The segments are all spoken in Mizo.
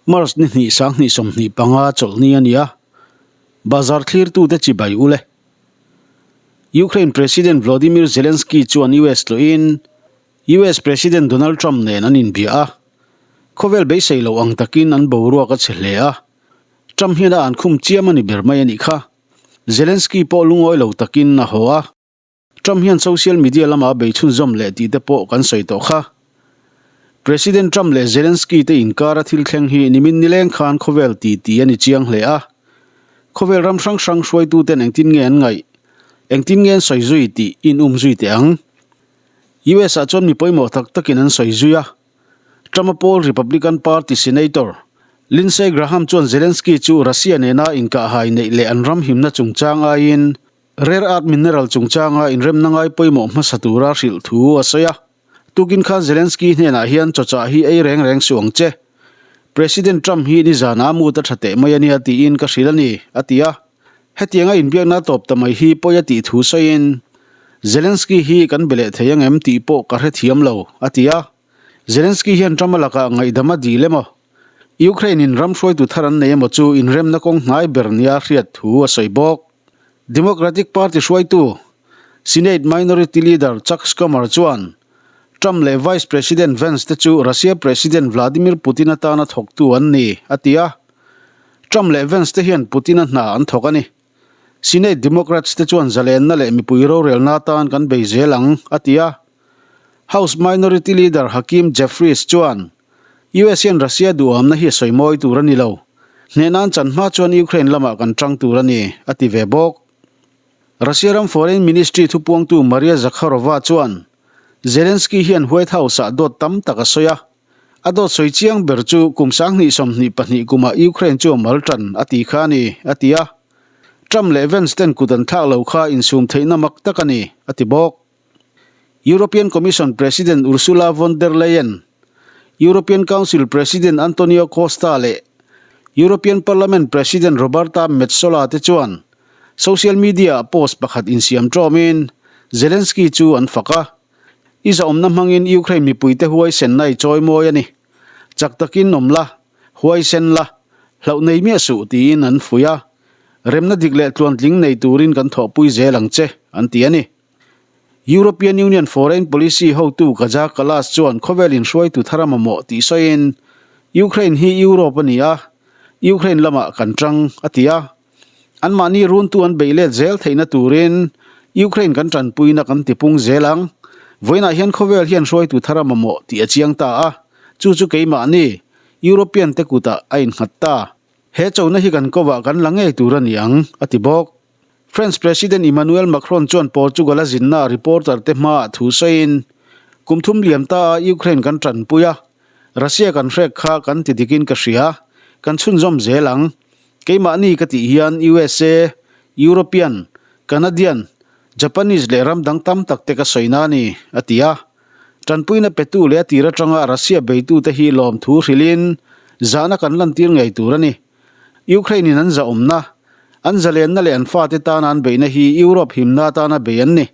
March ni hnih 20 25 chawlhni a ni a, bazar thlirtute chibai ule. Ukraine President Volodymyr Zelensky chuan US tlawhin US President Donald Trump nen an inbia a, khawvel beisei lo ang takin an boruak a che hle a, Trump hian a an khum chiam a ni ber mai a nih kha. Zelensky pawh lungawi lo takin a haw a. Trump hian social media lama a bei chhunzawm leh tih te pawh kan sawi tawh kha. President Trump leh Zelensky te inkara thil thleng hi nimin nileng khan khawvel ti ti a ni chiang hle a. Khawvel ram hrang hrang hruaitu ten engtin nge an ngaih, engtin nge an sawi zui tih in um zui teh ang. US ah chuan mi pawimawh tak takin an sawi zui a. Trump-a pawl Republican Party Senator Lindsey Graham chuan Zelensky chu Russia nena inkahhai neih leh an ram himna chungchang aiin Rare earth mineral chungchanga inremna ngai pawimawh hmasa tura hrilh thu a sawi a. Tukin khan Zelensky hnenah hian chawchah hi ei reng reng suh ang che. President Trump hi nizanah a mut a tha teh mai a nia tiin ka hrilh a ni, a ti a. Hetianga inbiakna tawp ta mai hi pawi a tih thu sawiin, Zelensky hi kan be leh thei ang em tih pawh ka hrethiam lo, a ti a. Zelensky hian Trump-a lakah ngaihdam a dil emaw? Ukraine-in ram hruaitu thar an nei emaw chu inremna kawng hnai ber nia hriat thu a sawi bawk. Democratic Party hruaitu, Senate Minority Leader Chuck Schumer chuan Trump leh Vice President Vance te chu Russia President Vladimir Putin atana thawktu an ni, a ti a. Trump leh Vance te hian Putin-a hna an thawk a ni. Senate Democrats te chuan zalenna leh mipui rorelna atan kan bei zel ang, a ti a. House Minority Leader Hakeem Jeffries chuan US hian Russia duhamna hi a sawi mawi tur a ni lo. Hnehna an chan hma chuan Ukraine lamah kan tang tur a ni, a ti ve bawk. Russia ram Foreign Ministry thupuangtu Maria Zakharova chuan Zelensky hian White House-ah dawt tam tak a sawi a. A dawt sawi chiang ber chu kum 2022 kumah Ukraine chu a mal tan a ti kha a ni, a ti a. Trump leh Vance ten kut an thlak lo kha insum theihna mak tak a ni, a ti bawk. European Commission President Ursula von der Leyen, European Council President Antonio Costa leh European Parliament President Roberta Metsola te chuan social media-ah post pakhat insiam ṭawmin Zelensky chu an fak a. I zahawmna hmangin Ukraine mipuite huaisenna i chawimawi a ni. Chak takin awm la, huaisen la, hlauh nei miah suh tiin an fuih a. Remna dik leh tluantling nei turin kan thawhpui zel ang che, an ti a ni. European Union Foreign Policy hotu Kaja Kallas chuan khawvel inhruaitu thar a mamawh tih sawiin, Ukraine hi Europe a ni a, Ukraine lamah kan tang, a ti a. Anmahni runtu an beih let zel theihna turin Ukraine kan tanpuina kan tipung zel ang. Vawiinah hian khawvel hian hruaitu thar a mamawh tih a chiang ta a, chu chu keimahni, European te kutah a innghat ta. He chona hi kan kovah kan la ngei tur a ni ang, a ti bawk. French President Emmanuel Macron chuan Portugal a zinna reporter te hmaah thu sawiin, Kum thum liam ta a Ukraine kan tanpui a, Russia kan hrek kha kan ti dikin ka hria, kan chhunzawm zel ang. Keimahni ka tih hian USA, European, Canadian, Japanese leh ram dang tam tak te ka sawina a ni, a ti a. Tanpuina petu leh a tir atanga Russia beitute hi lawmthu hrilhin zahna kan lantir ngei tur a ni. Ukraine in an zahawmna, an zalenna leh an fate tana an beihna hi Europe himna atana bei an ni.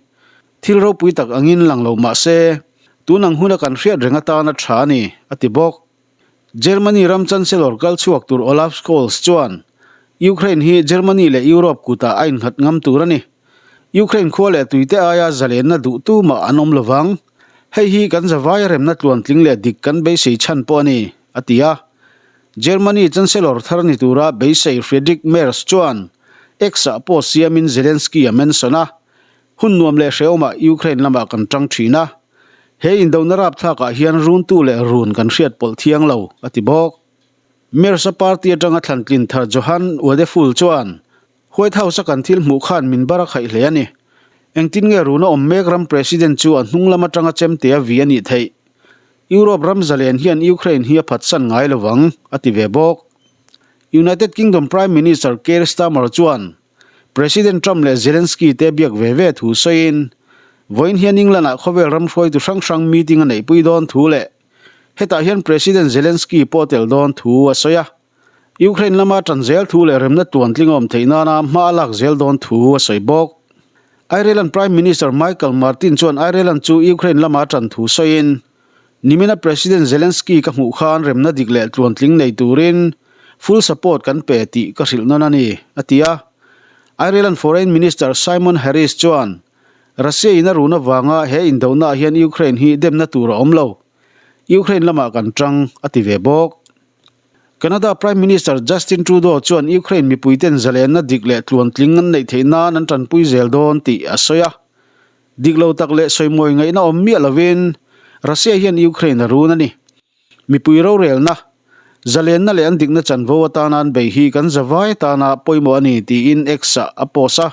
Thil ropui tak angin lang lo mah se, tun ang huna kan hriat reng atana tha a ni, a ti bawk. Germany ram Chancellor kal chhuak tur Olaf Scholz chuan, Ukraine hi Germany leh Europe kutah a innghat ngam tur a ni. Ukraine khua leh tuite aia zalenna duhtu mah an awm lovang. Hei hi kan zavaia remna tluantling leh dik kan beisei chhan pawh a ni, a ti a. Germany Chancellor thar ni tura beisei Friedrich Merz chuan X-ah post siamin Zelensky a mention a, Hun nuam leh hrehawmah Ukraine lamah kan tang thin a, he indona rapthlakah hian runtu leh run kan hriat pawlh thiang lo, a ti bawk. Merz-a party atanga thlantlin thar Johann Wadephul chuan White House-a kan thil hmuh khan min bar a khaih hle a ni. Engtin nge runa awm mek ram President chu a hnung lam atanga chemte a vi a nih theih? Europe ram zalen hian Ukraine hi a phatsan ngai lo vang, a ti ve bawk. United Kingdom Prime Minister Keir Starmer chuan President Trump leh Zelensky te biak ve ve thu sawiin, vawiin hian England-ah khawvel ram hruaitu hrang hrang meeting a neihpui dawn thu leh hetah hian President Zelensky pawh a tel dawn thu a sawi a. Ukraine lama ṭan zel thu leh remna tuantling a awm theih nana hma a lak zel dawn thu a sawi bawk. Ireland Prime Minister Michael Martin chuan Ireland chu Ukraine lama ṭan thu sawiin, Nimina President Zelensky ka hmuh khan remna dik leh tluantling nei turin full support kan pe tih ka hrilh nawn a ni, a ti a. Ireland Foreign Minister Simon Harris chuan Russia in a run avanga he indonaah hian Ukraine hi demna tur a awm lo. Ukraine lamah kan tang, a ti ve bawk. Canada Prime Minister Justin Trudeau chuan Ukraine mipuiten zalenna dik leh tluantling an neih theih nan an tanpui zel dawn tih a sawi a. Dik lo tak leh sawimawi ngaihna awm miah lovin Russia hian Ukraine a run a ni. Mipui rorelna, zalenna leh an dikna chanvo atana an bei hi kan zavai atana pawimawh a ni tiin X-ah a post a.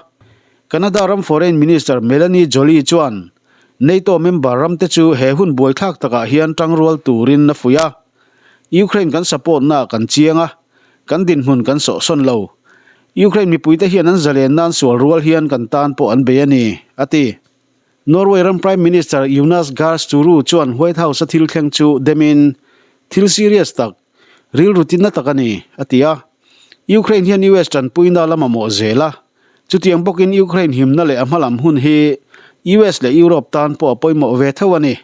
Canada ram Foreign Minister Melanie Joly chuan NATO member ramte chu he hun buaithlak takah hian tangrual turin a fuih a. Ukraine kan support na kan chiang a, kan dinhmun kan sawhsawn lo. Ukraine mipuite hian an zalen nan sual rual hian kan tan pawh an bei a ni, a ti. Norway ram Prime Minister Jonas Gahr Støre chuan White House-a thil thleng chu demin, Thil serious tak, rilru tinna tak a ni, a ti a. Ukraine hian US tanpuina la mamawh zel a, chutiang bawkin Ukraine himna leh a hmalam hun hi US leh Europe tan pawh a pawimawh ve tho a ni.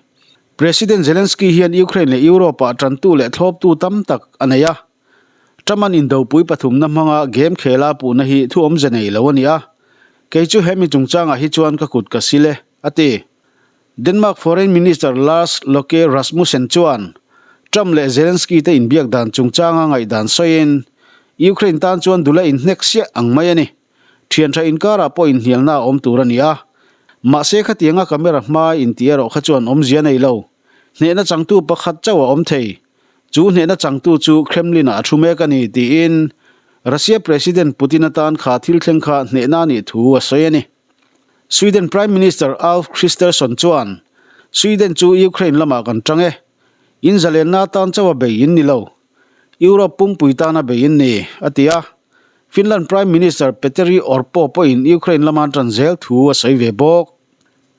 President Zelensky hian Ukraine leh Europe-ah tantu leh thlawptu tam tak a nei a. Trump-a'n indopui pathumna hmanga game khela puhna hi thu awmze nei lo a ni a. Kei chu hemi chungchangah hi chuan ka kut ka sil e, a ti. Denmark Foreign Minister Lars Lokke Rasmussen chuan Trump leh Zelensky te inbiak dan chungchanga ngaihdan sawiin, Ukraine tan chuan dula inhnek siah ang mai a ni. Thian tha inkarah pawh inhnialna a awm tur a ni a, mahse khatianga camera hma inti erawh kha chuan awmzia nei lo. Hnehna changtu pakhat chauh a awm thei. Chu hnehna changtu chu Kremlin-ah a thu mek a ni, tiin Russia President Putin atan kha thil thleng kha hnehna a nih thu a sawi a ni. Sweden Prime Minister Ulf Kristersson chuan, Sweden chu Ukraine lamah kan tang e. In zalenna atan chauh a bei in ni lo. Europe pumpui tana bei in ni, a ti a. Finland Prime Minister Petteri Orpo pawhin Ukraine lama an tan zel thu a sawi ve bawk.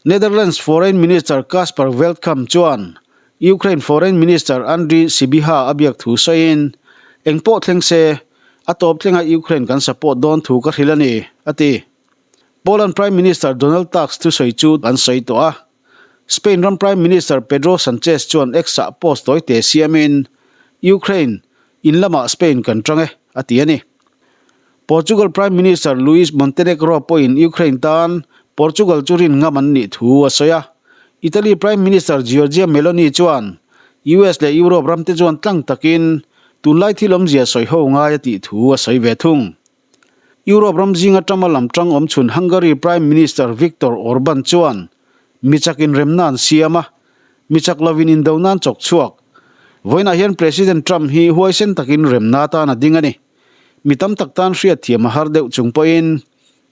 Netherlands Foreign Minister Caspar Veldkamp chuan Ukraine Foreign Minister Andriy Sybiha a biak thu sawiin, Eng pawh thleng se, a tawp thlenga Ukraine kan support dawn thu ka hrilh a ni, a ti. Poland Prime Minister Donald Tusk thusawi chu an sawi tawh a. Spain ram Prime Minister Pedro Sanchez chuan X-ah post tawi te siamin, Ukraine, in lamah Spain kan tang e, a ti a ni. Portugal Prime Minister Luis Montenegro pawhin Ukraine tan Portugal chu rin ngam an nih thu a sawi a. Italy Prime Minister Giorgia Meloni chuan US leh Europe ramte chuan tlang takin tunlai thil awmzia sawi ho ngai a tih thu a sawi ve thung. Europe ram zinga tama lam tang awm chhun Hungary Prime Minister Viktor Orban chuan mi chak inremna an siam a, mi chak lovin indona an chawk chhuak. Vawiinah hian President Trump hi huaisen takin remna atan a ding a ni. Mi tam tak tan hriatthiam a har deuh chung pawhin,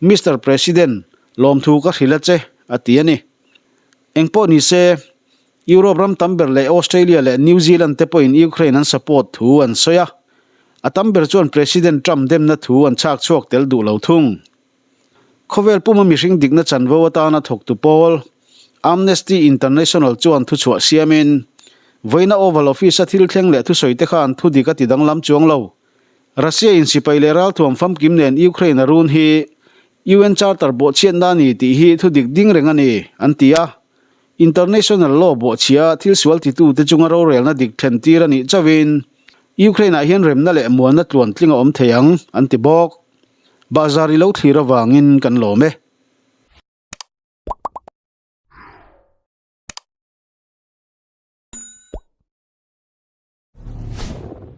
Mister President, lawmthu ka hrilh a che, a ti a ni. Engpawh ni se, Europe ram tam ber leh Australia leh New Zealand te pawhin Ukraine an support thu an sawi a, a tam ber chuan President Trump demna thu an chhak chhuak tel duh lo thung. Khawvel puma mihring dikna chanvo atana thawktu pawl Amnesty International chuan thuchhuah siamin, Vawiina Oval Office-a thil thleng leh thusawi te khan thudik a ti danglam chuang lo. Russia in sipai leh ralthuam famkim nen Ukraine a run hi UN Charter bawhchhiatna a ni tih hi thudik ding reng a ni, an ti a. International law bawhchhia thil sual titute chunga rorelna dik thlen tir a nih chauhin Ukraine-ah hian remna leh mualna tluan tling a awm thei ang, an ti bawk. Bahzar i lo thlir avangin kan lawm e.